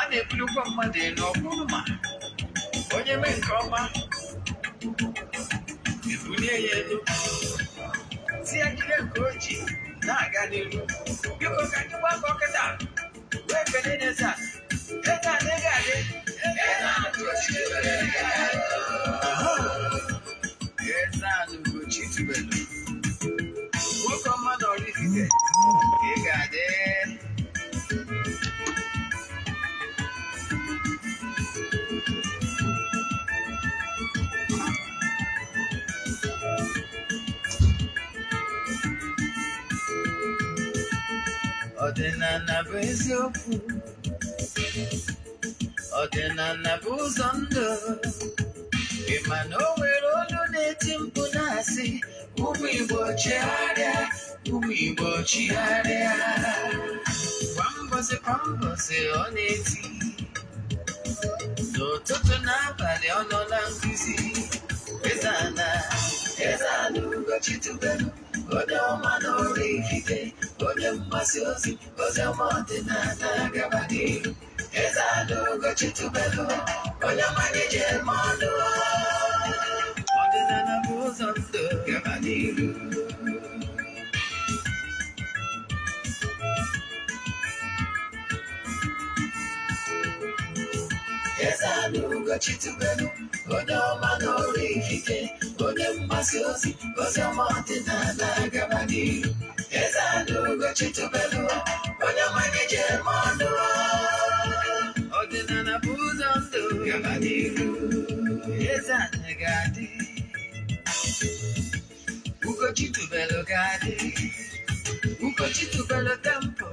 Na-ebulukwa mmadụ elu ọkwụrụ ma onye mee nke ọma, ebulie ya elu, si ya jide nke o ji na-aga n'iru. Biko, ka anyị gbakọ kịta wee kelee eze a. Eze a na-ege adị. Eze a na Ugochi tubelu, nwoke ọma na Oraifite, ị ga-adị. Ọdịnala bụ eziokwu, ọdịnala bụ ụzọ ndụ. Ị ma na o nwere olu na-eti mkpu na-asị, "Ụmụ Igbo, chigharịa, ụmụ Igbo, chigharịa." Kwa mbọsị kwa mbọsị ọ na-eti, n'ụtụtụ n'abalị ọ nọ na nkụzi. Eze-Ana, Eze-Ana Ugochi tubelu, onye ọma na Oraifite, onye mgbasa ozi ozi ọma ọdịnala, gaba n'ihu. Eze-Ana Ugochi tubelu, onye ọma anyị ji eme ọnụ. Ọdịnala bụ ụzọ ndụ, gaba n'ihu. Eze-Ana Ugochi tubelu, onye ọma na Oraifite, onye mgbasa ozi ozi ọma ọdịnala, gaba n'ihu. Eze-Ana Ugochi tubelu, onye ọma anyị ji eme ọnụ. Ọdịnala bụ ụzọ ndụ, gaba n'ihu. Eze-Ana ga-adị, Ugochi tubelu ga-adị, Ugochi tubelu temple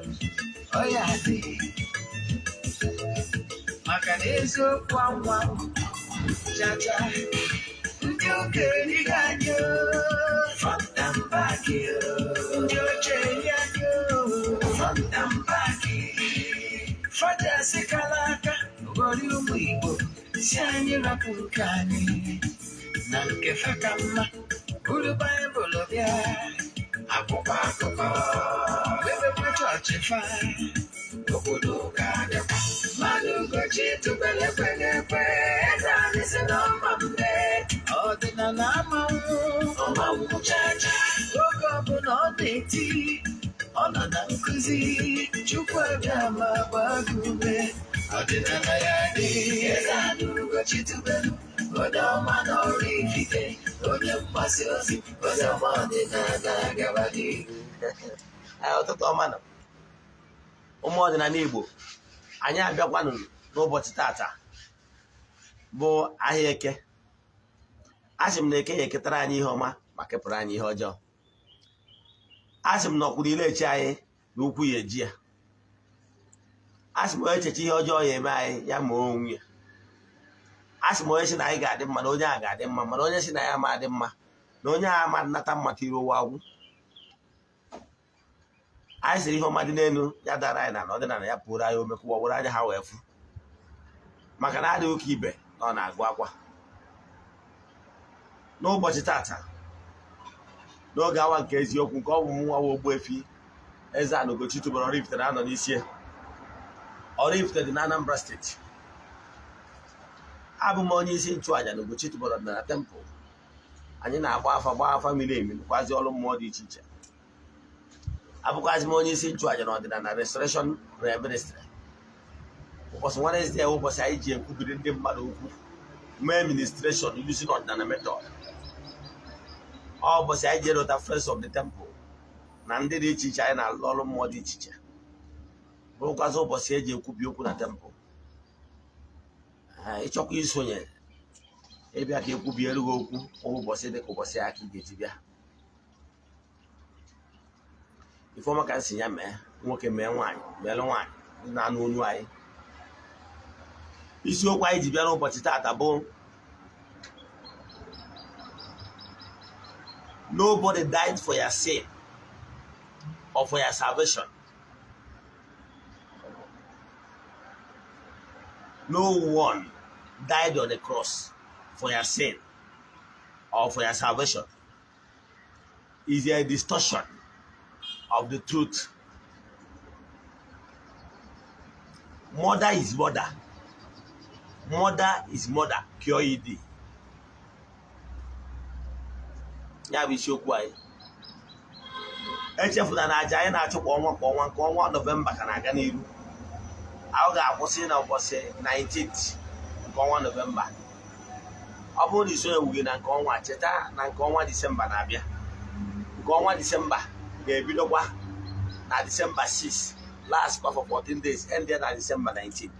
ọ ya adị, maka na eziokwu anwa chacha. Ndị okenye anyị front and back, ndị ochie anyị front and back, fajasi kala aka ghọrọ ụmụ Igbo si anyị rapụ nke anyị na nke fa ka mma. Buru Baịbụl bịa, akwụkwọ akụkọ, mebekwa chọọchị fa, obodo ụka bịakwa. Mmadụ Ugochi tubelu ekweghị ekwe, eze anyị si na ọma mbe ọdịnala amanwụ ọmanwụ chacha. Oge ọbụla ọ na-eti, ọ nọ na nkụzi. Chukwu abịa ma gbaa gị ume, ọdịnala ya dị. Eze anyị Ugochi tubelu, onye ọma na Oraifite, onye mgbasa ozi ozi ọma ọdịnala, gaba n'ihu. Ee, ụtụtụ ọma nọ, ụmụ ọdịnala Igbo. Anyị abịakwanụ n'ụbọchị tata bụ ahịa Eke. Asị m na Eke ya eketara anyị ihe ọma ma kepụrụ anyị ihe ọjọọ. Asị m na ọkwụrụ ile echi anyị na ukwu ya eji ya. Asị m onye echeche ihe ọjọọ ya eme anyị, ya ma onwe ya. Asị m onye sị na anyị ga-adị mma, na onye a ga-adị mma, mana onye sị na ya ma adị mma, na onye a ama nnata mmata iru ụwa agwụ. Anyị sịrị ihe ọma dị n'elu ya dara anyị na ọdịnala ya pụrụ anyị omekụwa were anya ha wee fụ, maka na adịghị ụka ibe na ọ na-agụ akwa. N'ụbọchị tata, n'oge awa nke eziokwu, nke ọ bụ nwa Ogbuefi Eze-Ana Ugochi tubelu Oraifite na-anọ n'isi ya. Oraifite dị na Anambra Steeti. Abụ m onye isi nchụàjà na Ugochi tubelu ọdịnala temple. Anyị na-agba afa, gbaa afa miri emi, kwazi ọrụ mmụọ dị iche iche. Abụkwazi m onye isi nchụàjà na ọdịnala Restoration Prayer Ministry. Ụbọchị Wednesday bụ ụbọchị anyị ji ekwubiri ndị mmadụ okwu, mee ministration using ọdịnala method. Ọ ụbọchị anyị ji erota Friends of the Temple na ndị dị iche iche anyị na-alụ ọrụ mmụọ dị iche iche, bụrụkwazị ụbọchị eji ekwubi okwu na temple. Ịchọkwa isonye, ịbịa ka ekwubiere gị okwu ụbọchị dị ka ụbọchị ya ka ị ga-eji bịa. Ifeọma ka nsi ya mee nwoke, mee nwaanyị, meelụ nwaanyị ndị na-anụ olu anyị. Isiokwu anyị ji bịa n'ụbọchị taata bụ "Nobody died for your sin or for your salvation. No one died on the cross for your sin or for your salvation. Is a distortion of the truth." Murder is murder. Murder is murder. Pure. Ya bụ isiokwu anyị. Echefuna na aja anyị na-achụ kwa ọnwa kwa ọnwa, nke ọnwa Nọvemba ka na-aga n'iru. Ahụ ga-akwụsị na ụbọchị 19th nke ọnwa Nọvemba. Ọ bụrụ na isonyewughị na nke ọnwa, cheta na nke ọnwa Disemba na-abịa. Nke ọnwa Disemba ga-ebidokwa na Disemba 6, last kwa for 14 days, end ya na Disemba 19.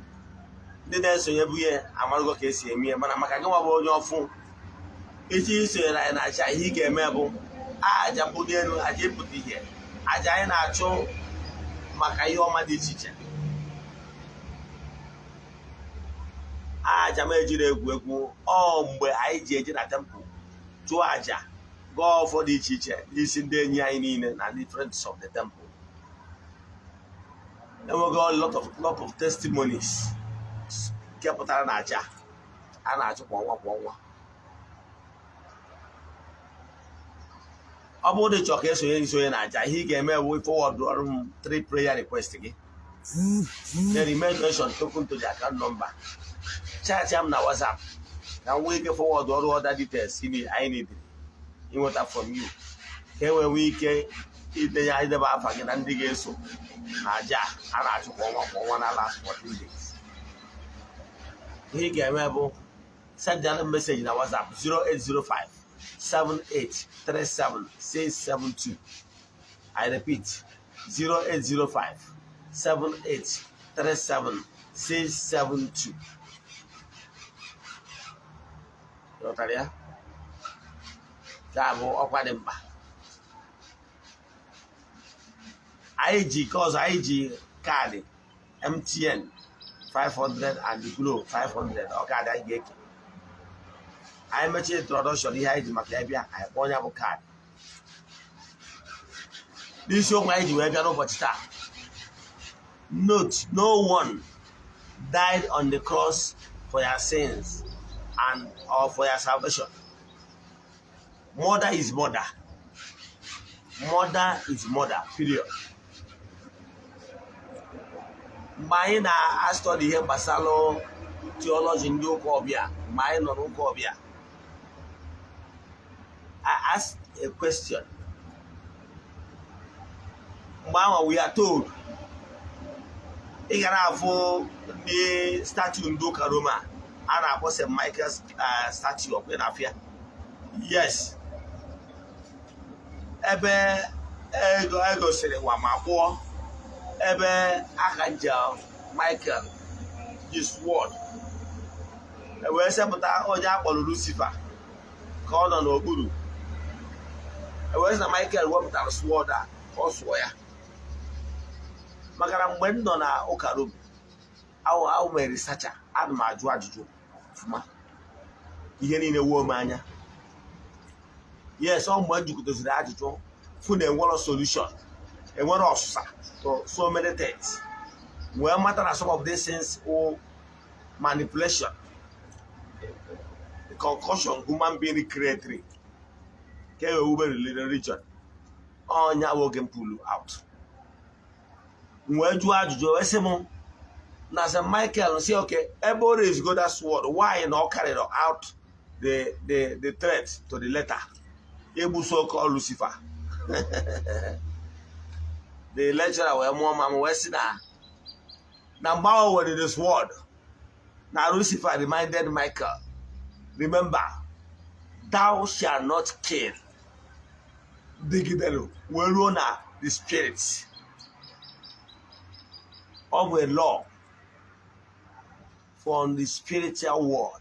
Ndị na-esonye bụ ihe amarụgo ka esi eme ihe, mana maka gị nwa bụ onye ọfụ iji isonyere anyị na aja, ihe ị ga-eme bụ aja mbuli elu, aja ịpụta ihe, aja anyị na-achụ maka ihe ọma dị iche iche. Aja m ejiri egwu egwu ọ mgbe anyị ji eje na temple chụọ aja, gọọ ọfọ dị iche iche n'isi ndị enyi anyị niile na ndị friends of the temple. Enwego a lot of testimonies nke pụtara na aja a na-achụ kwa ọnwa kwa ọnwa. Ọ bụrụ na ị chọrọ ka esonye isonye na aja, ihe ị ga-eme bụ forward ọrụ m 3 prayer request gị, then email donation token to the account number, chat m na WhatsApp ka m nwee ike forward ọrụ other details anyị need inweta from you, ka e wee nwee ike idenye idebe afa gị na ndị ga-eso na aja a na-achụ kwa ọnwa kwa ọnwa na last 14 days. Ihe ị ga-eme bụ send them message na WhatsApp 0805 7837 672. I repeat, 0805 7837 672. Ghọtara ya? Nke a bụ ọkwa dị mkpa. Anyị ji nke ọzọ, anyị ji kaadị MTN 500 and Glo 500. Ọ kaadị anyị ga-eke. Anyị mechaa introduction ihe anyị ji maka ya bịa, anyị kpọọ ya bụ kaadị. N'isiokwu anyị ji wee bịa n'ụbọchị taa, note, no one died on the cross for your sins and or for your salvation. Murder is murder. Murder is murder, period. Mgbe anyị na-astọdị ihe gbasara theology ndị ụka ọbịa, mgbe anyị nọ n'ụka ọbịa, I asked a question. Mgbe ahụ we are told, ị gara afụ ndị statue ndị ụka Roma a na-akpọ St. Michael's statue of na-afịa. Yes, ebe ego egosiri nwa ma kpụọ ebe Archangel Michael ji sword e wee sepụta onye akpọrọ Lucifer ka ọ nọ n'okpuru, e wee sị na Michael wepụtara sword a ka ọ sụọ ya. Maka na mgbe m nọ na ụka Rom, awụ m researcher, ana m ajụ ajụjụ ọfụma, ihe niile wuo m anya. Yes, ọ mgbe m jụkọtaziri ajụjụ fụ na enwero solution, enwero ọsụsa to so many things, wee mata na some of these things wụ manipulation, the concoction human being created ka e wee wube religion. Ọnya bụ oge m pull out, m wee jụọ ajụjụ, wee sị m na St. Michael si okay, ebe o raise go that sword, why na ọ carried out the threat to the letter egbu so called Lucifer? The lecturer wee mụọ ma m wee sị na mgbe ahụ were the sword na Lucifer reminded Michael, remember, thou shalt not kill, dịgidere wee ruo na the spirit of a law from the spiritual world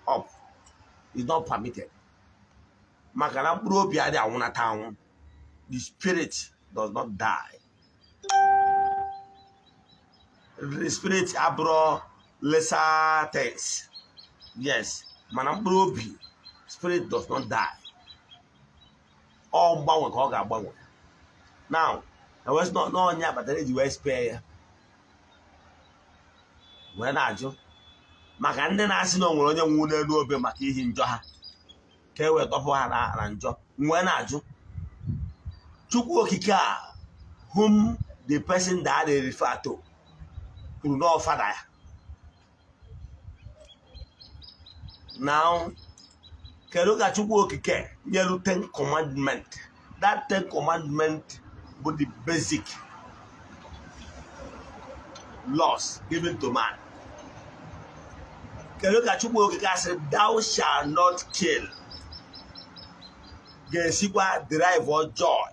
up is not permitted. Maka na mkpụrụ obi adịghị anwụnata anwụ. The spirit does not die. The spirit abụrụ lesser things, yes, mana mkpụrụ obi, spirit does not die. Ọ mgbanwe ka ọ ga-agbanwe. Now, ewesị n'ọnya kpatara eji wee spare ya. Wee na-ajụ maka ndị na-asị na o nwere onye nwụ n'elu obe maka ihi njọ ha ka e wee tọpụ ha na njọ. Wee na-ajụ Chukwu Okike a, whom the person that they refer to, Kwuru na father ya. Now, kedu ka Chukwu Okike nyelu Ten Commandment? That Ten Commandment bụ the basic laws given to man. Kedu ka Chukwu Okike asị, "Thou shall not kill," ga-esikwa derive joy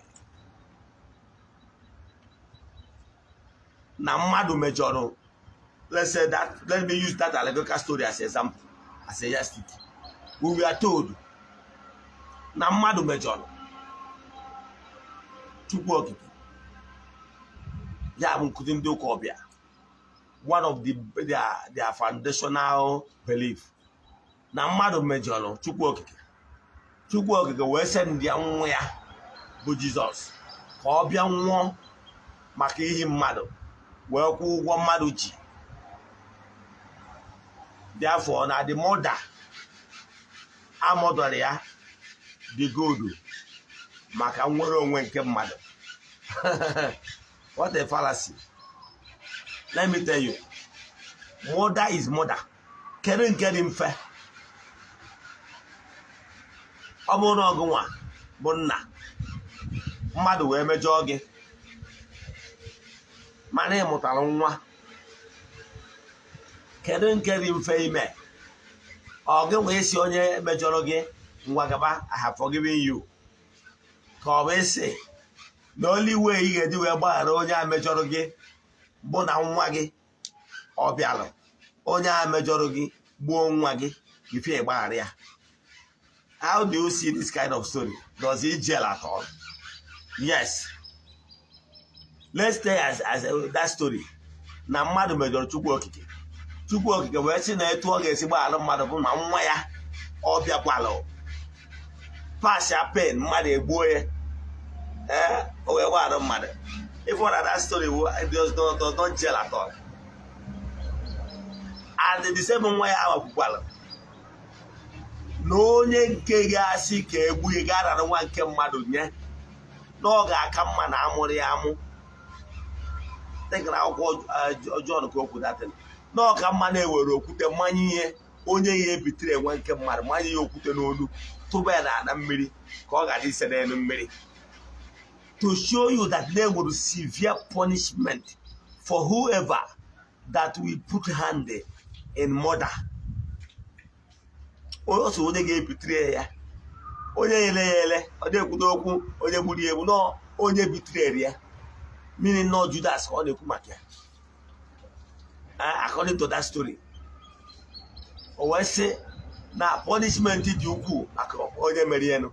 na mmadụ mejọrọ? Let's say that, let me use that allegorical story as example, as a yardstick. We were told na mmadụ mejọrọ Chukwu Okike. Ya bụ nkụzi ndị ụka ọbịa, one of their foundational belief, na mmadụ mejọrọ Chukwu Okike, Chukwu Okike wee send ya nwa ya bụ Jizọs ka ọ bịa nwụọ maka ihi mmadụ, wee kwụọ ụgwọ mmadụ ji. Therefore, na the murder amọdọrọ ya dị good maka nnwere onwe nke mmadụ. What a fallacy! Let me tell you, murder is murder. Kedu nke dị mfe? Ọ bụrụ na ọ gị nwa bụ nna mmadụ wee mejọọ gị, mana ị mụtara nwa, kedu nke dị mfe ime? Ọ gị nwee isi onye mejọrọ gị, "Ngwa, gaba, I have forgiven you," ka ọ bụ isi na only way ị ga-eji wee gbaghara onye a mejọrọ gị bụ na nwa gị ọ bịalụ, onye a mejọrọ gị gbuo nwa gị ife gbaghara ya? How do you see this kind of story? Does it gel at all? Yes, let's stay as that story na mmadụ mejọrọ Chukwu Okike, Chukwu Okike wee sị na etu ọ ga-esi gbaghara mmadụ bụ na nwa ya ọ bịakwalụ pass pain, mmadụ egbuo ya, ee, o wee gbaghara mmadụ. If one that story does not gel at all. And the same nwa ya awakwukwala na onye nke ga-asị ka egbu ya ga-arara nwa nke mmadụ nye, na ọ ga-aka mma na amụrụ ya amụ. Dịka na akwụkwọ Jọn ka o kwu datin na ọ ka mma na-ewere okwute mmanye ihe onye ya ebitere nwa nke mmadụ, manye ya okwute n'olu, tụba ya n'ala mmiri ka ọ ghara ise n'elu mmiri, to show you that there will be severe punishment for whoever that will put hand in murder. Otu onye ga-ebitere ya, onye nyere ya ele, ọ na-ekwudo okwu onye gburu ya egbu, nọ onye bitere ya, meaning nọ Judas ka ọ na-ekwu maka ya according to that story. O wee sị na punishment dị ukwuu maka onye mere enu.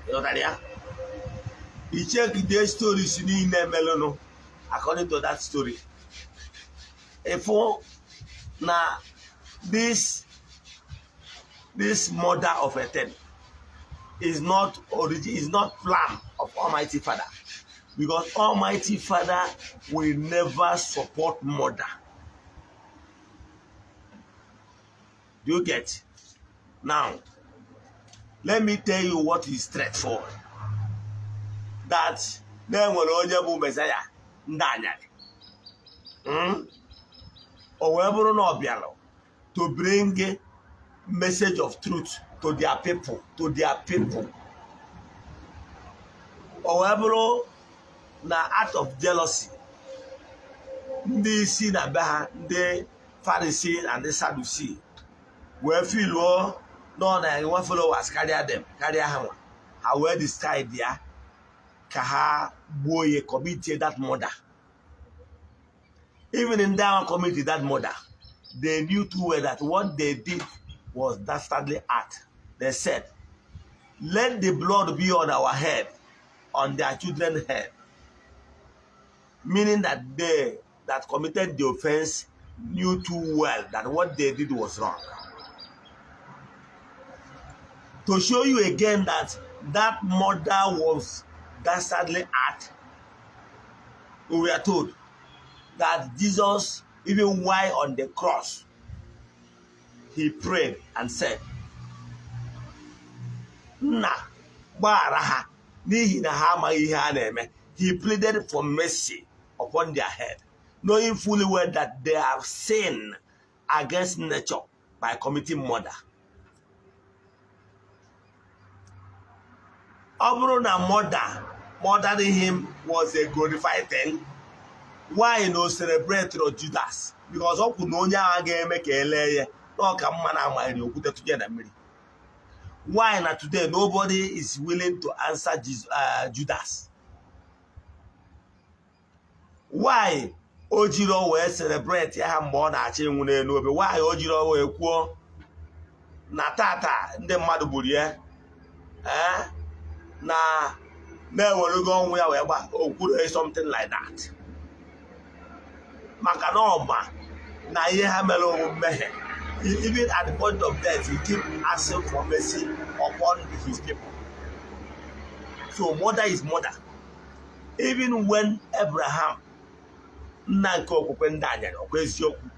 Ịghọtara ya? Ichekide stories niile melụnụ according to that story, ịfụ na this murder of a thing is not origin, is not plan of Almighty Father, because Almighty Father will never support murder. Do you get? Now, let me tell you what is straightforward, that na enwere onye bụ Messiah ndị anyarị. O wee bụrụ na ọ bịara to bring message of truth to their people, to their people. O wee bụrụ na out of jealousy, ndị isi na be ha, ndị Pharisee na ndị Sadducee, wee filuo nọ na enwe followers karịa them, karịa ha nwa, ha wee decide ya ka ha gbuo ya, commit that murder. Even ndị ahụ committed that murder, they knew too well that what they did was dastardly act. They said, "Let the blood be on our head, on their children's head," meaning that they that committed the offense knew too well that what they did was wrong. To show you again that that murder was dastardly act, we were told that Jesus, even while on the cross, he prayed and said, "Nna, gbaghara ha n'ihi na ha amaghị ihe ha na-eme." He pleaded for mercy upon their head, knowing fully well that they have sinned against nature by committing murder. Ọ bụrụ na murdering him was a glorified thing, why no celebrate Judas? Because ọ kwụ na onye agha ga-eme ka elee ya na ọ ka mma na amanyere okwute tụnye na mmiri. Why na today nobody is willing to answer Judas? Why o jiri wee celebrate ya ha mgbe ọ na-achọ ịnwụ n'elu obe? Why o jiri wee kwuo na tata ndị mmadụ gburu ya, na na-ewerego ọnwụ ya wee gba okwuru something like that? Maka na ọma na ihe ha mere omume mmehie. Even at the point of death, he keep asking for mercy upon his people. So murder is murder. Even when Abraham, nna nke okwukwe ndị anyarị, ọkwa eziokwu,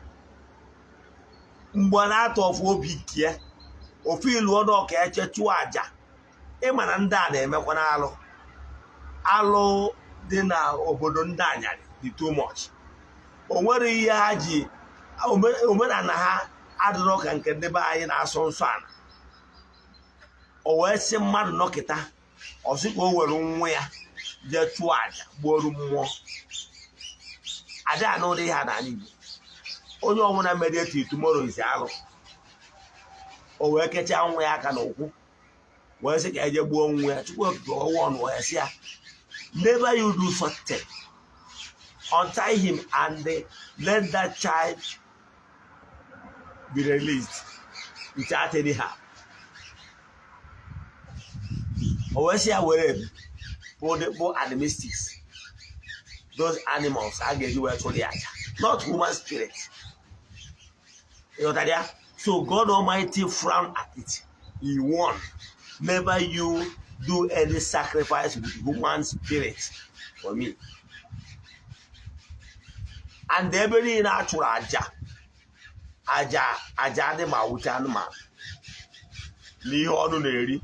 mgbe ọ na-atọ ofu obi nke ya, ofu ilu ọnụ ọka eche chụọ aja. Ịma na ndị a na-emekwa n'alụ alụ dị na obodo ndị anyarị dị too much. O nwere ihe ha ji omenala ha adịrọ ka nke ndị be anyị na-asọ nsọ ala. O wee sị mmadụ nọkịta, ọ sị ka o were nwa ya jee chụọ aja gbuoru mmụọ. Aja a n'ụdị ha n'ala Igbo, onye ọbụla mere till tomorrow is alụ. O wee kechaa nwa ya aka n'ụkwụ wee sị ka eje gbuo nwa ya. Chukwu Okike ọnwa ọnụ ya sị ya, "Never you do such thing. Untie him and let that child be released without any harm." O wee sị ya were bụ animistics, those animals a ga-eji wee chụrụ ya aja, not human spirit. Ịghọtara ya? So God Almighty frowned at it. He warned, "Never you do any sacrifice with human spirit for me." And ebe niile a chụrụ aja adị ma wute anụmanụ na ihe ọnụ na-eri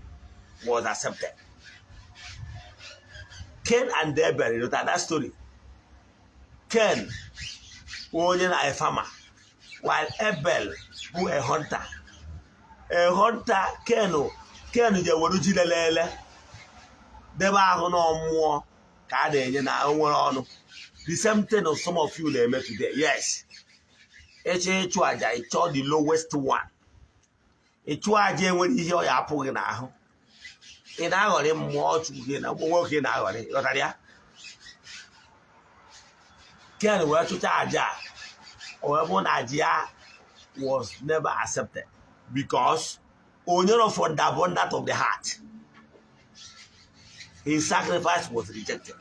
was accepted. Cain and Abel, you know that story. Cain bụ onye na a farmer, while Abel bụ a hunter. A hunter, Cain je were ji lelele debe ahụ na mmụọ ka a na-enye na nwere ọnụ. The same thing some of you na-eme today. Yes. Eche ịchụ aja, ịchọ the lowest one. Ịchụ aja enwere ihe ọ ya apụghị n'ahụ. Ị na-aghọrị mmụọ Chukwu gị na nwoke na-aghọrị, ghọtara ya? Ken wee chụcha aja, o wee bụ na aja ya was never accepted because onye from the abundance of the heart, his sacrifice was rejected.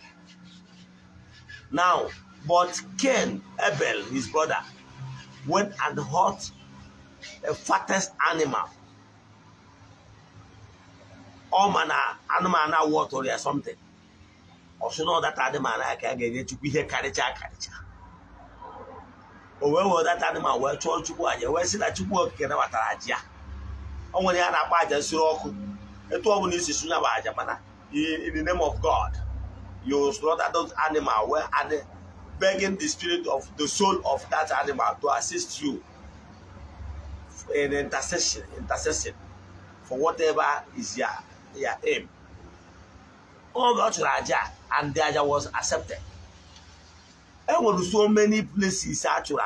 Now, but Cain, Abel, his brother, went and hurt a fattest animal. Ọ ma na anụmanụ awụ ọtụrụ ya something. Ọ sị na ọ that anụmanụ a ka a ga-enye Chukwu ihe karịcha akarịcha. O wee were that animal wee chụọ Chukwu aja, wee sị na Chukwu Okike nabatara aja ya. O nwere ya na-akpọ aja nsure ọkụ. Etu ọ bụla isi sụnya bụ aja, mana in the name of God, you slaughter those animal well and begging the spirit of the soul of that animal to assist you in intercession for whatever is your aim. Oge ọ chụrụ aja and the aja was accepted. E nwere so many places a chụrụ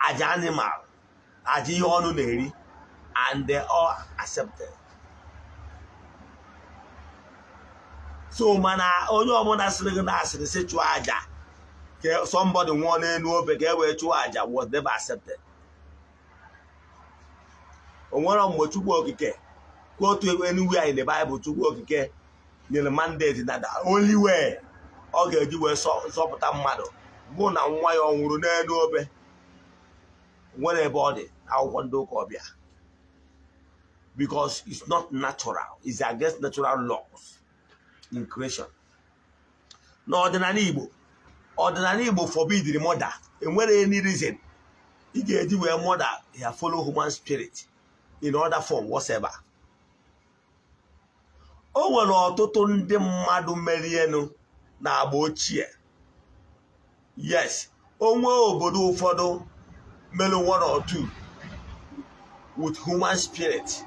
aja animal, aja ihe ọnụ na-eri, and they all accepted. So mana onye ọbụla sịrị gị na asịrị sị chụọ aja ka somebody nwụọ n'elu obe ka e wee chụọ aja was never accepted. O nwere mgbe Chukwu Okike quote anywhere in the Bible Chukwu Okike nyere mandate na the only way ọ ga-eji wee zọpụta mmadụ bụ na nwa ya ọ nwụrụ n'elu obe. Nwere ebe ọ dị akwụkwọ ndị ụka ọbịa, because it's not natural, it's against natural laws in creation. N'ọdịnala Igbo, ọdịnala Igbo forbid murder. Enwere any reason ị ga-eji wee murder ya follow human spirit in other form whatever. O nwere ọtụtụ ndị mmadụ merienu Na agba ochie, yes, onwe obodo ụfọdụ mere one or two with human spirit.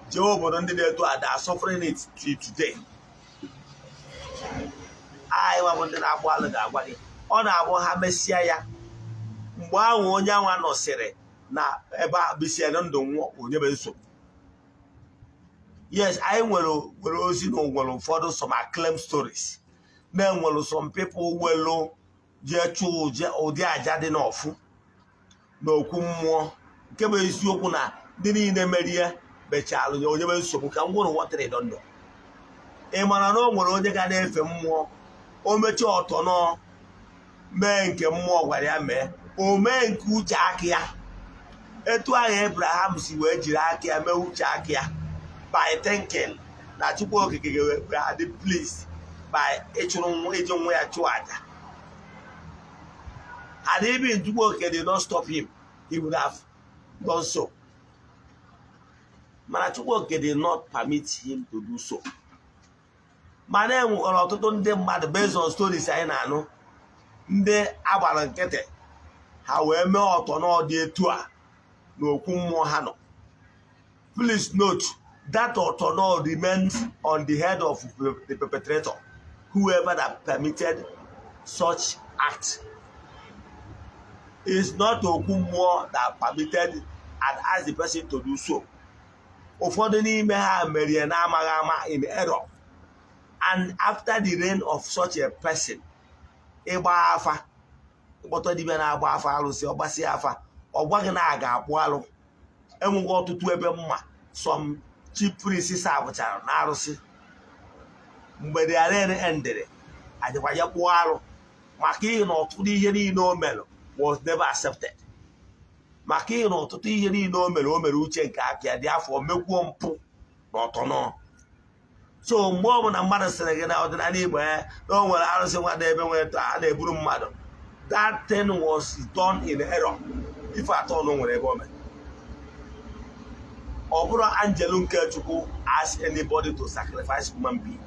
Jee obodo ndị na-eto ada are suffering it till today. Anyị nwa bụ ndị na-agbụ alụ ga-agwa gị, ọ na-agbụ ha mesịa ya. Mgbe ahụ onye anwa nọsịrị na ebe a bisiere ndụ nwụọ, onye bụ nsogbu. Yes, anyị nwere ozi na nwere ụfọdụ some acclaim stories na-enwere some people welu jee chụọ ụdị aja dị n'ọfụ n'okwu mmụọ. Nke bụ eziokwu na ndị niile merie mechalụ ya onye bụ nsogbu. Ka m gwụrụ nwatịrị ndụ, ị mara na o nwere onye ga na-efe mmụọ, o mechaa ọtọ nọ mee nke mmụọ gwara ya mee, o mee nke uche aka ya. Etu ahụ Abraham si wee jiri aka ya mee uche aka ya by thinking na Chukwu Okike ga-adị pleased by ịchụrụ iji nwa ya chụọ aja. Had even Chukwu Okike did not stop him, he would have done so. Mana Chukwu Okike did not permit him to do so. Mana e nwekwara ọtụtụ ndị mmadụ, based on stories anyị na-anụ, ndị agbara nkịtị ha wee mee ọtọ n'ọdị etu a n'okwu mmụọ ha nọ. Please note that ọtọ remains on the head of the perpetrator, whoever that permitted such act. Is not okwu mmụọ that permitted and asked the person to do so. Ụfọdụ n'ime ha merie na-amaghị ama, in error, and after the reign of such a person, ịgba afa, ịkpọta dibịa na-agba afa arụsị, ọgbasị afa, ọ gwaghị na a ga-akpụ alụ. Enweghị ọtụtụ ebe mma some chief priest sabụchara na arụsị, mgbe the reign endere, adịkwa ya kpụọ alụ, maka ihe na ọtụtụ ihe niile o mere was never accepted, maka ihe na ọtụtụ ihe niile o mere, o mere uche nke aka ya dị afọ mekwuo mpụ na ọtọnọ. So mgbe ọbụla mmadụ sịrị gị na ọdịnala Igbo ya na o nwere arụsị nwa ebe nwere a na-eburu mmadụ, that thing was done in error, ife atọ na o nwere ebe o mere. Ọ bụrụ angel nke Chukwu ask anybody to sacrifice human being.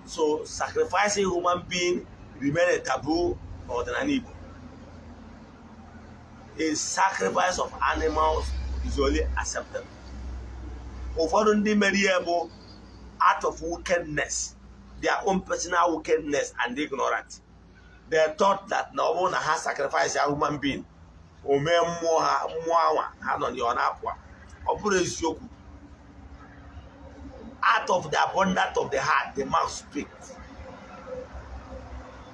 So sacrificing human being remain a taboo n'ọdịnala Igbo. A sacrifice of animals is only acceptable. Ụfọdụ ndị mere ihe bụ out of wickedness, their own personal wickedness and ignorance. They thought that na ọ bụrụ na ha sacrifice a human being, o mee mmụọ ha, mmụọ anwa ha nọ na ọ na-apụ. Ọ bụrụ eziokwu, out of the abundance of the heart the mouth speaks.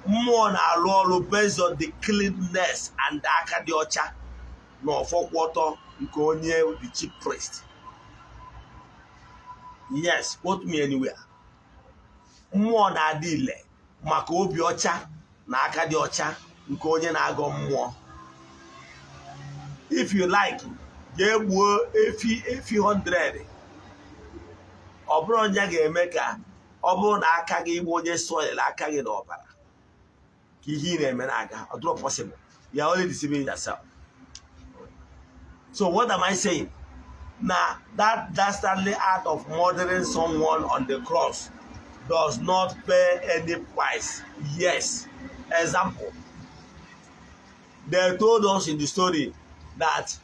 Mmụọ na-arụ ọrụ based on the cleanness and aka dị ọcha na ọfọkwụ ọtọ nke onye the chief priest. Yes, quote me anywhere. Mmụọ na-adị ile maka obi ọcha na aka dị ọcha nke onye na-agọ mmụọ. If you like, jee gbuo efi 100, ọ bụrụ onye ga-eme ka ọ bụrụ na aka gị igbu onye soil aka gị n'ọbara ka ihe ị na-eme na-aga, ọ dịrọ possible. You are only deceiving yourself. So what am I saying? Na that dastardly act of murdering someone on the cross does not pay any price. Yes, example, they told us in the story that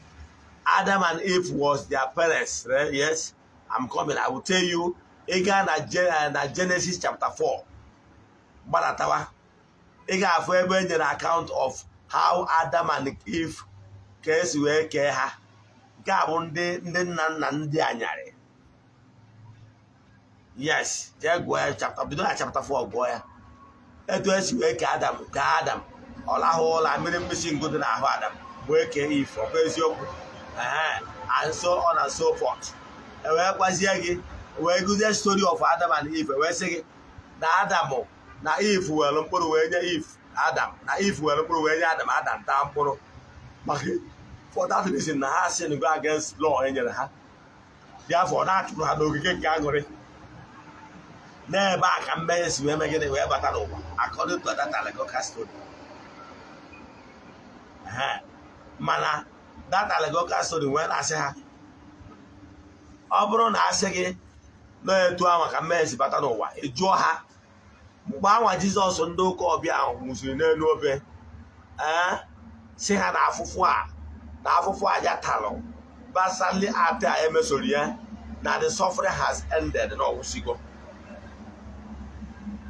Adam and Eve was their parents, right? Yes, I'm coming. I will tell you. Ị gaa na Genesis chapter 4 gbadatawa, ị ga-afụ ebe e nyere account of how Adam and Eve ka esi wee kee ha. Nke a bụ ndị nna nna ndị anyarị. Yes, jee gụọ ya, chapter, bido na chapter 4 gụọ ya, etu esi wee kee Adam. Kee Adam, ọ lahụ ụla, mmiri mmisi ngụ dị n'ahụ Adam wee kee Eve. Ọ bụ eziokwu, and so on and so forth. E wee gwazie gị, wee gụzie story of Adam and Eve, wee sị gị na Adam na Eve were mkpụrụ wee nye Eve, Adam na Eve were mkpụrụ wee nye Adam, Adam taa mkpụrụ. Maka for that reason na ha sin go against law e nyere ha, therefore na-achụrụ ha n'ogige nke aṅụrị. N'ebe a ka mmehie si wee megide wee bata n'ụwa, according to that allegorical story. Mana that allegorical story wee na-asị ha, ọ bụrụ na asị gị na etu ahụ ka mmehie si bata n'ụwa, ị jụọ ha Mgbe anwa Jizọs ndị ụka ọbịa ahụ nwụsịrị n'elu obe, ee, si ha na afụfụ a, na afụfụ aja talụ basali ata a emesoro ya, na the suffering has ended, na ọgwụsigo.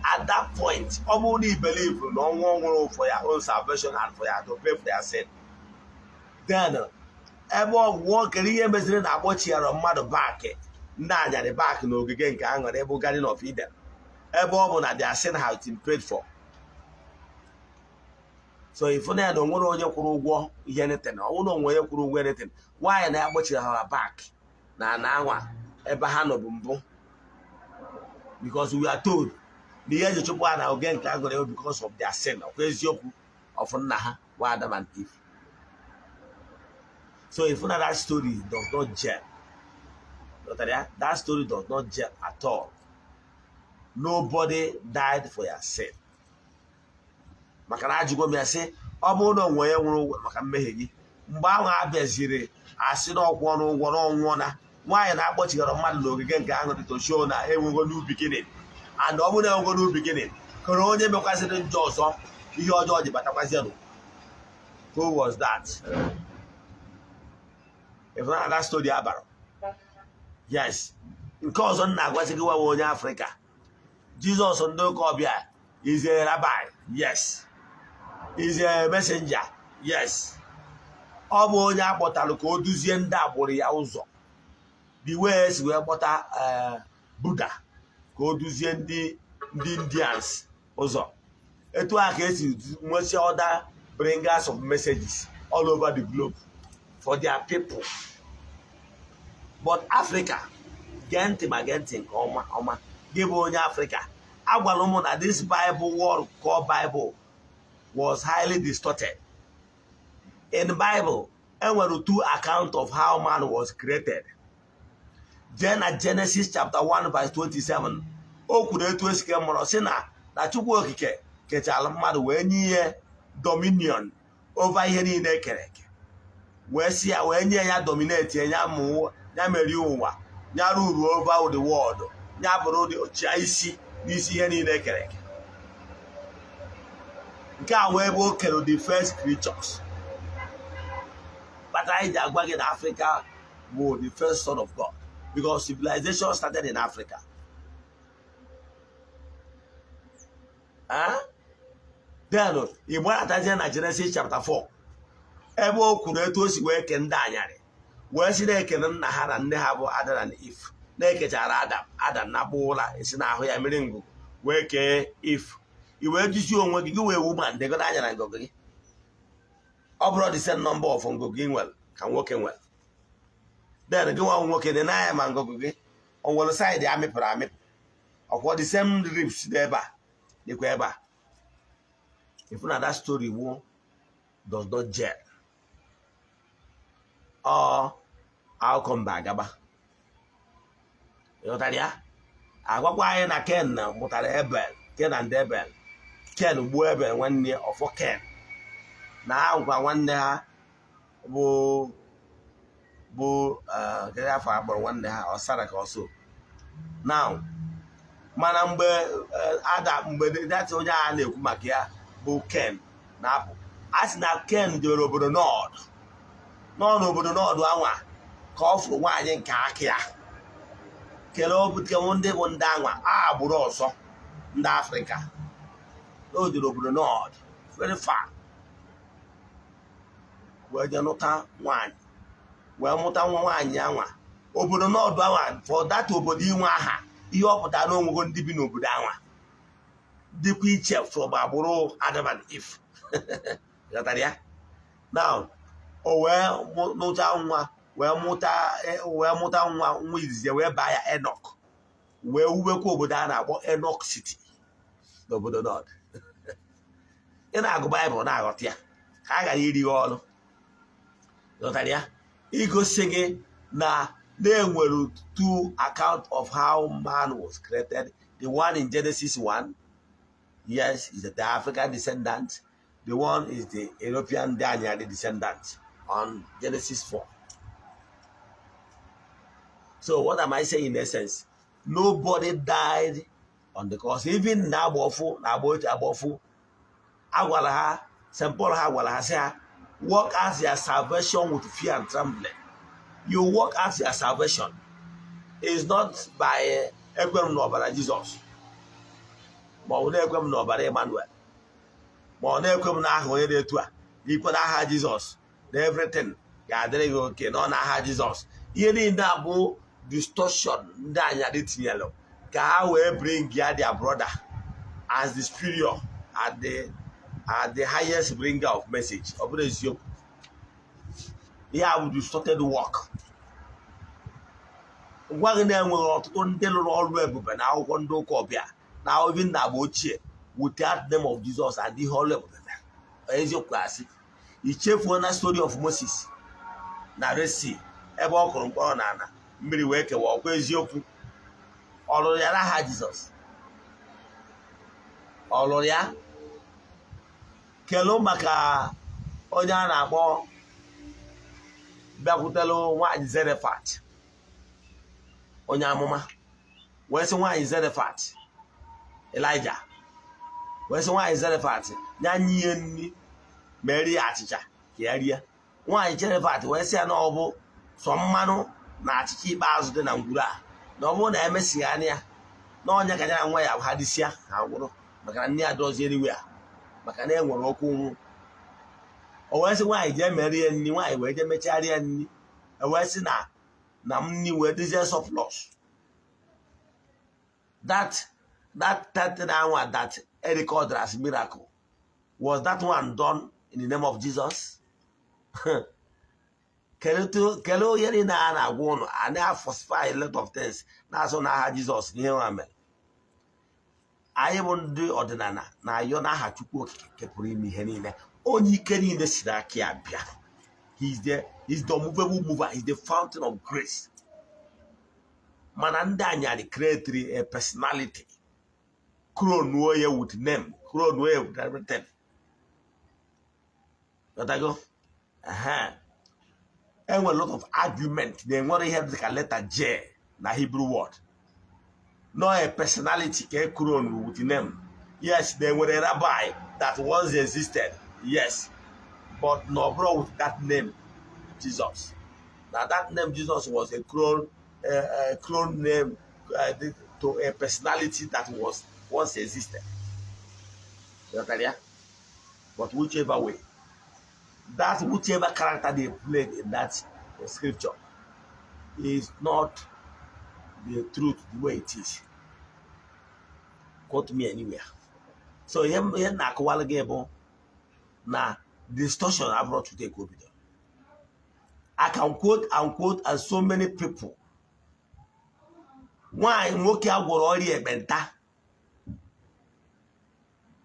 At that point, ọ bụrụ na i believe na ọnwụ ọ nwụrụ for your own salvation and for your to pay for your sin, then ebe ọgwụgwọ kere ihe meziri na akpọchighara mmadụ back, ndị anyarị back n'ogige nke aṅụrị bụ Garden of Eden, ebe ọ bụ na their sin has been paid for? So ịfụ na ya na onwere onye kwụrụ ụgwọ ihe anything. Ọ bụrụ na onwe onye kwụrụ ụgwọ anything, nwaanyị na ya kpọchiri ha back na ana anwa ebe ha nọ bụ mbụ? Because we are told na ihe eji chụpụ ha na oge nke aṅụrị bụ because of their sin. Ọkwa eziokwu of nna ha bụ Adam and Eve? So if na that story does not gel. Ghọtara ya? That story does not gel at all. Nobody died for your sin. Maka na ajụgo m ya sị, ọ bụrụ na onwe ya nwụrụ ụgwọ maka mmehie gị, mgbe ahụ a bịaziri asị na ọkwụ ọnụ ụgwọ na ọnwụọ, na nwaanyị na-akpọchigara mmadụ n'ogige nke ahụ dị to show na enwego new beginning, and ọ bụrụ na enwego new beginning, kere onye mekwazịrị njọ ọzọ, ihe ọjọọ ji batakwazienụ? Who was that? If not that story abara. Yes, nke ọzọ m na-agwazi gị nwawa onye Afrịka, Jizọs ndị ụka ọbịa is a rabbi, yes. Is a messenger, yes. Ọ bụ onye akpọtalụ ka o duzie ndị agbụrụ ya ụzọ, the way esi wee kpọta Buddha ka o duzie ndị Indians ụzọ, etu a ka esi nwesị other bringers of messages all over the globe for their people. But Africa, gee ntị, ma gee ntị nke ọma ọma. Gị bụ onye Africa, agwara m na this Bible word called Bible was highly distorted. In Bible, enwere two account of how man was created. Jee na Genesis chapter 1 verse 27, o kwuru etu esi ke mụrụ, sị na Chukwu Okike kechara mmadụ wee nye ihe dominion over ihe niile ekere eke, wee si ya wee nye ya dominate ya, mụ ya merie ụwa, ya rule over the world, ya bụrụ chia isi n'isi ihe niile ekere eke. Nke a wee bụ o kere the first creatures. Kpatara anyị ji agwa gị na Africa bụ the first son of God, because civilization started in Africa. Then ị gbaratazie na Genesis chapter 4, ebe o kwuru etu o si wee kee ndị anyarị, wee si na-ekene nna ha na nne ha bụ Adam and Eve, na-ekechara Adam, Adam na ụla esi n'ahụ ya mmiri ngụgụ wee kee Eve. I wee jụzie onwe gị, gị wee woman, degodo anya na ngụgụ gị, ọ bụrụ the same number of ngụgụ gị nwere ka nwoke nwere? Then gị nwa nwoke dị n'anya, ma ngụgụ gị o nwere side amịpụrụ amịpụ? Ọkwọ the same ribs dị ebe a dịkwa ebe a. If na that story wo does not gel, ọ akụkọ mba agaba. Ịghọtara ya? Agwakwa anyị na Ken mụtara Ebel, Ken and Ebel. Ken gbuo Ebel nwanne ya, ọfọ Ken na ha nkwa nwanne ha bụ kedu afọ akpọrọ nwanne ha, ọsara ka ọsọ now. Mana mgbe ada mgbe that onye a na-ekwu maka ya bụ Ken na-apụ, a sị na Ken jere obodo Nọd, nọ n'obodo Nọd anwa ka ọ fụrụ nwaanyị nke aka ya kele obutewo. Ndị bụ ndị anwa agbụrụ ọzọ, ndị Afrịka. O jere obodo Nọd very far wee jee nụta nwaanyị, wee mụta nwa nwaanyị anwa. Obodo Nọdụ anwa, for that obodo inwe aha, ihe ọ pụtara na onwego ndị bi n'obodo anwa dịkwa iche from agbụrụ Adam and Eve. Ghọtara ya? Now o wee nụcha nwa, wee mụta nwa, nwa izizi wee baa ya Enoch, wee wubekwa obodo a na-akpọ Enoch City n'obodo Nọd. Ị na-agụ Baịbụl na-aghọta ya ka a ghara iri gị ọrụ. Ghọtara ya? Igosi gị na na-enwere two account of how man was created. The one in Genesis 1, yes, is the African descendant. The one is the European Daniel descendant on Genesis 4. So what am I saying in essence? Nobody died. On the cross, even na agba ọfụ na agba ochie, agba ọfụ, a gwara ha, St. Paul ha gwara ha sị ha, "Work out your salvation with fear and trembling." You work out your salvation is not by ekwe m n'ọbara Jizọs, ma ọ bụ na-ekwe m n'ọbara Emmanuel, ma ọ na-ekwe m n'aha onye dị etu a. Ikwe n'aha Jizọs na everything ga-adịrị gị oke nọ n'aha Jizọs. Ihe niile a bụ distortion ndị anyadị tinyere ka ha wee bring ya their brother as the superior at the highest bringer of message. Ọ bụrụ eziokwu, ihe a bụ distorted work. Gwa gị na-enweghị ọtụtụ ndị lụrụ ọrụ ebube na akwụkwọ ndị ụka ọbịa na even na agba ochie without name of Jesus and ihe ọrụ ebube mere. Eziokwu asị ichefuo na story of Moses na Red Sea, ebe ọ kụrụ mkpọrọ n'ala, mmiri wee kewa. Ọkwa eziokwu, ọ lụrụ ya n'aha Jizọs? Ọ lụrụ ya? Kelu maka onye a na-akpọ bịakwutelu nwaanyị Zerefat, onye amụma wee sị nwaanyị Zerefat, Elijah wee sị nwaanyị Zerefat ya nye nri, merie ya achịcha ka ya rie. Nwaanyị Zerefat wee sị ya na ọ bụ sọ mmanụ na achịcha ikpeazụ dị na ngwuru a, na ọ bụrụ na emesighị anya ya na ọnya ka ya na nwa ya ha dịsịa ha gwụrụ, maka na nne ya dozie eriwe ya, maka na e nwere okwu nwụ. O wee sị nwaanyị jee merie nri. Nwaanyị wee jee mechagharịa nri. E wee sị na nri wee dịzie surplus. That thing anwa that recorded as miracle, was that one done in the name of Jesus? Kedu onye niile a na-agwa ụnụ a na-falsify a lot of things na-asụ n'aha Jizọs n'ihe nwa mere? Anyị bụ ndị ọdịnala na-ayọ n'aha Chukwu Okike nke pụrụ ime ihe niile, onye ike niile si n'aka ya bịa. He is the unmovable mover. He is the fountain of grace. Mana ndị anyarị create a personality, crown ya with name, crown ya with everything. Ghọtago? Ehe. Enwere lot of argument na enwere ihe dịka letter J na Hebrew word, no a personality ka e crown with name. Yes, there nwere rabbi that once existed, yes, but no bro with that name Jesus. Now that name Jesus was a clone name to a personality that was once existed. Ghọtara ya? But whichever way, that whichever character they played in that scripture is not the truth the way it is. Quote me anywhere. So ihe m na-akọwalụ gị bụ na distortion abụrụ today ka o bidoro. I can quote and quote and so many people. Nwanyị, nwoke a gwọrọ ọrịa ekpenta,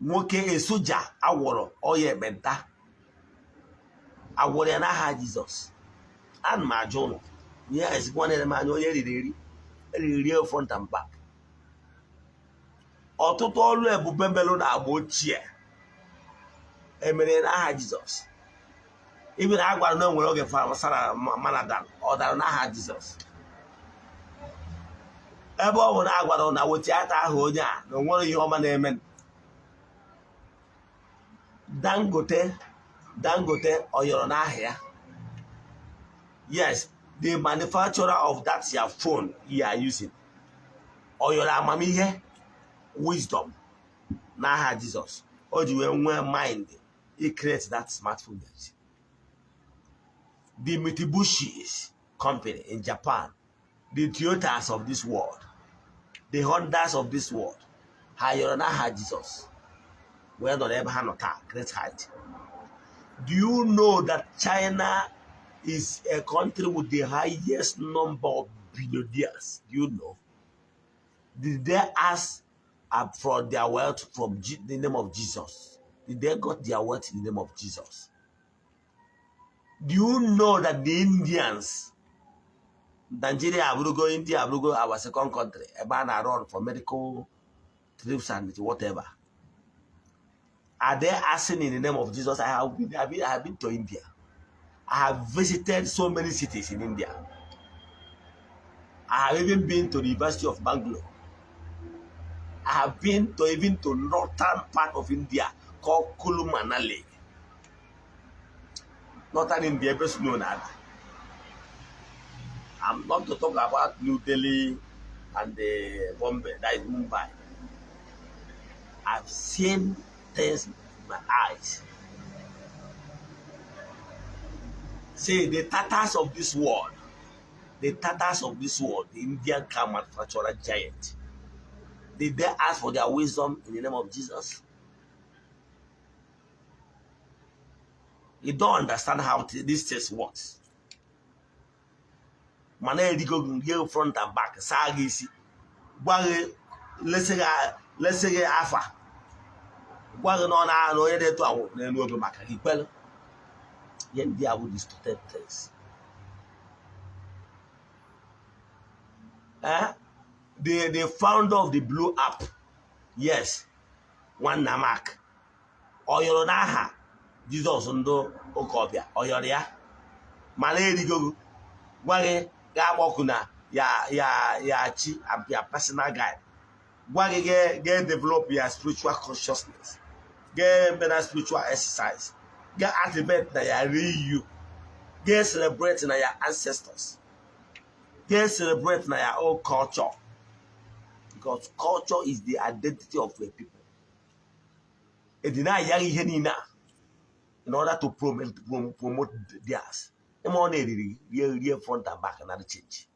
nwoke a soja agwọrọ ọrịa ekpenta, agwọrọ ya n'aha Jizọs? Ana m ajụ ụnụ ihe a ezigbo na m anya onye riri eri eriri rie front and back. Ọtụtụ ọrụ ebube melụ na agba ochie emere n'aha Jizọs? Ibi na a gwara na o nwere oge sara manadara, ọ dara n'aha Jizọs? Ebe ọ bụ na a gwara na wechiata aha onye a na o nwere ihe ọma na-eme. Dangote, Dangote ọ yọrọ n'aha ya? Yes, the manufacturer of that your phone you are using, ọ yọrọ amamihe, wisdom n'aha Jizọs o ji wee nwee mind i create that smartphone you're using? The Mitsubishis company in Japan, the Toyotas of this world, the Hondas of this world, ha yọrọ n'aha Jizọs wee nọ n'ebe ha nọ taa, great height? Do you know that China is a country with the highest number of billionaires? Do you know? Did they ask for their wealth from the name of Jesus? Did they got their wealth in the name of Jesus? Do you know that the Indians, Nigeria abụrụgo, India abụrụgo our second country ebe a na-run for medical trips and whatever. Are they asking in the name of Jesus? I have been to India. I have visited so many cities in India. I have even been to the University of Bangalore. I have been to even to northern part of India called Kulu Manali. Northern India, ebe snow na-ada. I'm not to talk about New Delhi and the Bombay, that is Mumbai. I've seen things with my eyes. See, the Tatas of this world, the Tatas of this world, the Indian car manufacturer giant, did they ask for their wisdom in the name of Jesus? You don't understand how this test works. Mana erigo gị front and back, saa gị isi, gwa gị lesị gị afa, gwa gị na ọ na onye dị etu awụ n'elu obe maka gị kwelu. Ihe ndị a bụ distorted things. Eh? The founder of the Blue App, yes, nwanna Mark, ọ yọrọ n'aha Jizọs ndị ụka ọbịa, ọ yọrọ ya, mana erigo gị, gwa gị gaa gbọkụ na ya ya ya chi ya personal guide, gwa gị ga develop ya spiritual consciousness, ga eme na spiritual exercise, ga activate na ya real you, ga celebrate na ya ancestors, ga celebrate na ya own culture, because culture is the identity of a people. Edina ya ihe niile a in order to promote theirs. Ịma ọ na-eriri rie rie front and back na change.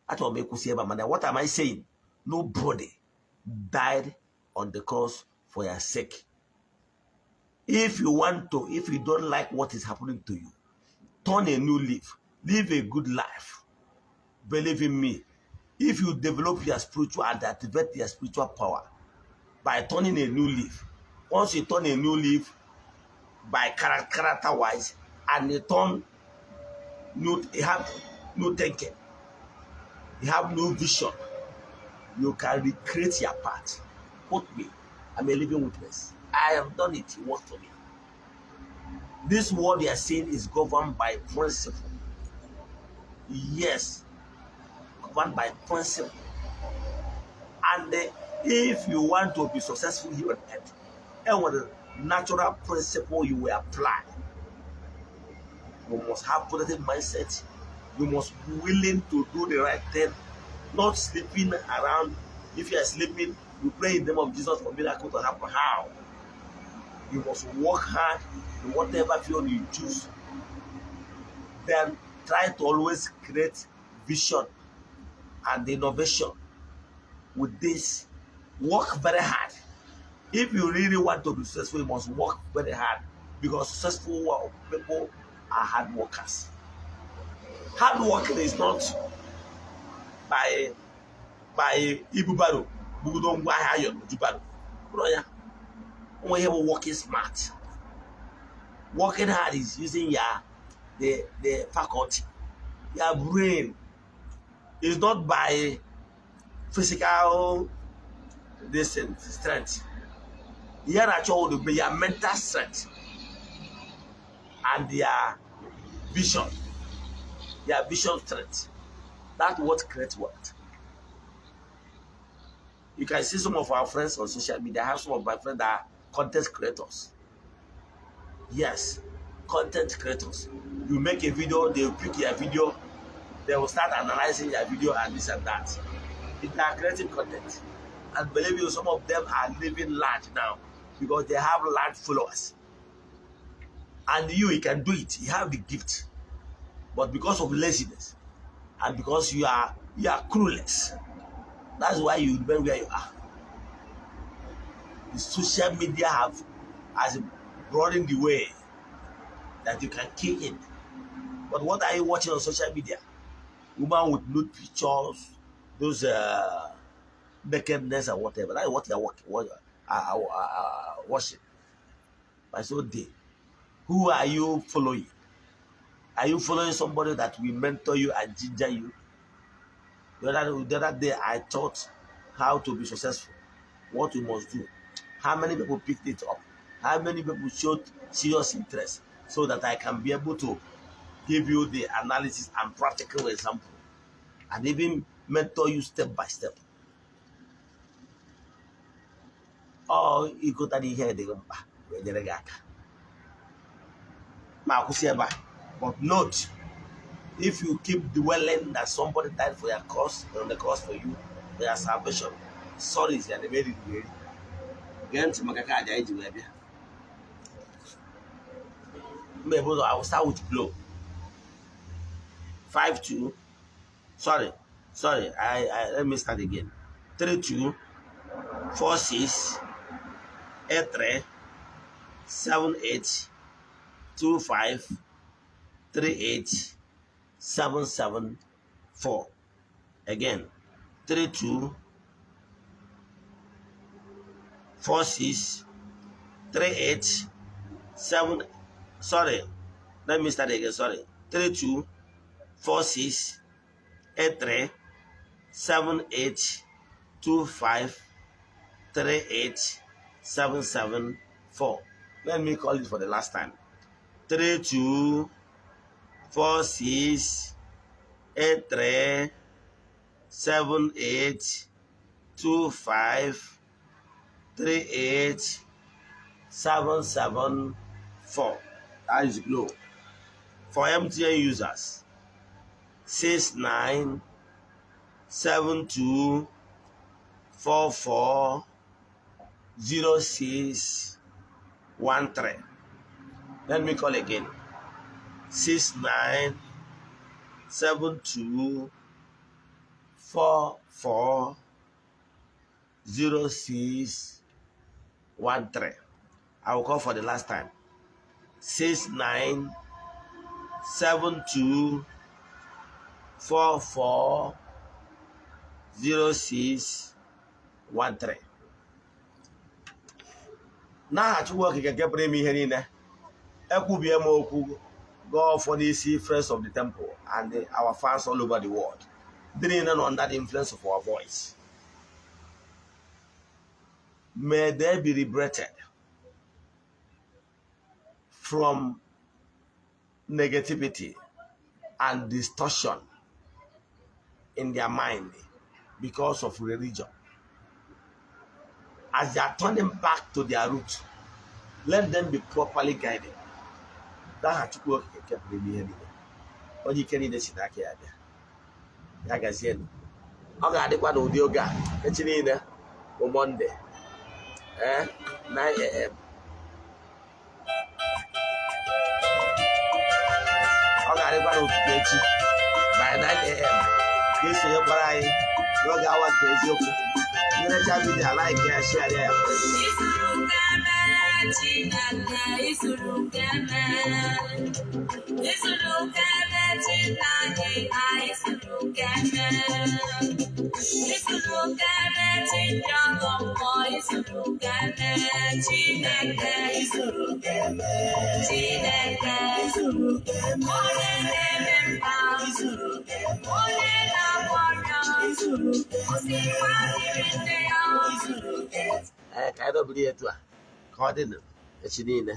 Achọrọ m ịkwụsị ebe a, mana what am I saying? Nobody died on the cross for your sake. If you want to, if you don't like what is happening to you, turn a new leaf, live a good life. Believe in me. If you develop your spiritual and activate your spiritual power by turning a new leaf, once you turn a new leaf by character wise, and you turn new, you have new thinking, you have new vision, you can recreate your path. Quote me, I'm a living witness. I have done it. It worked for me. This world you are seeing is governed by principle. Yes, governed by principle. And if you want to be successful here on earth, and with a natural principle you will apply. You must have positive mindset. You must be willing to do the right thing, not sleeping around. If you are sleeping, you pray in the name of Jesus for miracle to happen. How? You must work hard in whatever field you choose. Then try to always create vision and innovation. With this, work very hard. If you really want to be successful, you must work very hard, because successful people are hard workers. Hard working is not by ibubaro, bugudo ngwa ahịa ayọ jubaro. Bụrụ ya, onwe ihe bụ working smart. Working hard is using your the faculty, your brain. It's not by physical this thing, strength. Ihe na-achọ would be your mental strength and their vision, their vision strength. That's what creates wealth. You can see some of our friends on social media. I have some of my friends that are content creators. Yes, content creators. You make a video, they will pick your video, they will start analyzing your video and this and that. They are creating content. And believe you, some of them are living large now because they have large followers. And you can do it. You have the gift. But because of laziness and because you are clueless, that's why you remain where you are. The social media has broadened the way that you can kick in. But what are you watching on social media? Woman with nude pictures, those nakedness and whatever. That's what you are watching. By so day, who are you following? Are you following somebody that will mentor you and ginger you? The other day, I taught how to be successful, what you must do, how many people picked it up, how many people showed serious interest, so that I can be able to give you the analysis and practical example, and even mentor you step by step. Ọ ịgụtara ihe dị gị mkpa wee nyere gị aka. Ma akwụsị ebe a. But note, if you keep dwelling that somebody died for your cause, on the cross for you, for your salvation, sorry, is ya na ebe eriri eri. Gee ntị maka kaadị anyị ji wee bịa. Mgbe ebe ụzọ, I will start with Glo. 52, sorry, sorry, I let me start again. 32 46 83 78 25 38 77 4. Again, 32 46 38 7, sorry, let me start again, sorry. 32 46 83 78 25 38 77 4. Let me call it for the last time. 32 46 83 78 25 38 77 4. That is Glo. For MTN users, 69 72 44 06 13. Let me call again. 69 72 44 06 13. I will call for the last time. 69 72 44 06 13. N'aha Chukwu Okike nke pụrụ ime ihe niile, ekwubie m okwu, gọọ ọfọ n'isi Friends of the Temple and our fans all over the world, ndị niile nọ under the influence of our voice. May they be liberated from negativity and distortion in their mind because of religion. As they are turning back to their root, let them be properly guided. N'aha Chukwu Okike nke pụrụ ime ihe niile, onye ike niile si n'aka ya bịa, ya gazienụ. Ọ ga-adịkwa n'ụdị oge a echi niile bụ Monday, ee, 9 a.m. Ọ ga-adịkwa n'ụtụtụ echi by 9 a.m. ka esonyekwara anyị n'oge awa nke eziokwu. Nnerecha video, like ya, share ya friends. Isuru keme Chineke, isuru keme. Isuru keme Chineke, isuru keme. Isuru keme Chineke, isuru keme Chineke, isuru keme Chineke, onye na-eme mma, onye na-agwọ ọrịa, osikwa dịrị nne ya. Ee, ka anyị dobiri ya etu a ka ọ dị echi niile.